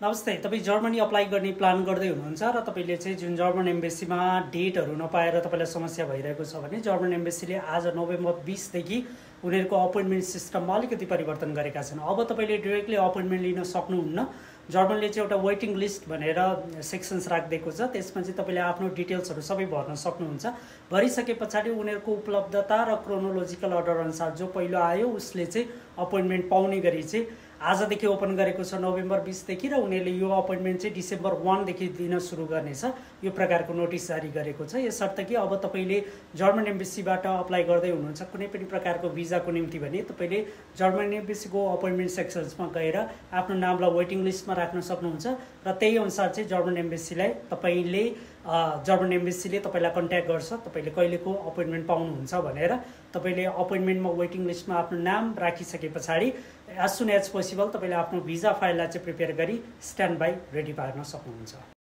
नमस्ते। तपाईँ Germany apply गर्ने प्लान गर्दै हुनुहुन्छ र तपाईँले चाहिँ जुन जर्मन एम्बेसीमा डेटहरू नपाएर तपाईँलाई समस्या भइरहेको छ भने जर्मन एम्बेसीले आज नोभेम्बर 20 देखि उनीहरूको अपोइन्टमेन्ट सिस्टममा अलिकति परिवर्तन गरेका छन्। अब तपाईँले डाइरेक्टली अपोइन्टमेन्ट लिन सक्नुहुन्न। जर्मनले चाहिँ एउटा वेटिङ लिस्ट भनेर सेक्सन्स राखिदिएको छ। त्यसमा चाहिँ तपाईँले आफ्नो डिटेल्सहरू सबै भर्न सक्नुहुन्छ। भरिसके पछाडि उनीहरूको उपलब्धता र क्रोनोलोजिकल अर्डर अनुसार जो पहिलो आयो उसले चाहिँ अपोइन्टमेन्ट पाउने गरी चाहिँ आजदेखि ओपन गरेको छ नोभेम्बर 20 देखि र उनीहरूले यो अपोइन्टमेन्ट चाहिँ डिसेम्बर 1 देखि दिन सुरु गर्नेछ। यो प्रकारको नोटिस जारी गरेको छ। यसर्थ कि अब तपाईँले जर्मन एम्बेसीबाट अप्लाई गर्दै हुनुहुन्छ कुनै पनि प्रकारको भिजाको निम्ति भने तपाईँले जर्मन एम्बेसीको अपोइन्टमेन्ट सेक्सन्समा गएर आफ्नो नामलाई वेटिङ लिस्टमा राख्न सक्नुहुन्छ र त्यही अनुसार चाहिँ जर्मन एम्बेसीले तपाईँलाई कन्ट्याक्ट गर्छ। तपाईँले कहिलेको अपोइन्टमेन्ट पाउनुहुन्छ भनेर तपाईँले अपोइन्टमेन्टमा वेटिङ लिस्टमा आफ्नो नाम राखिसके पछाडि एज सुन एज पोसिबल तपाईँले आफ्नो भिजा फाइललाई चाहिँ प्रिपेयर गरी स्ट्यान्ड बाई रेडी पार्न सक्नुहुन्छ।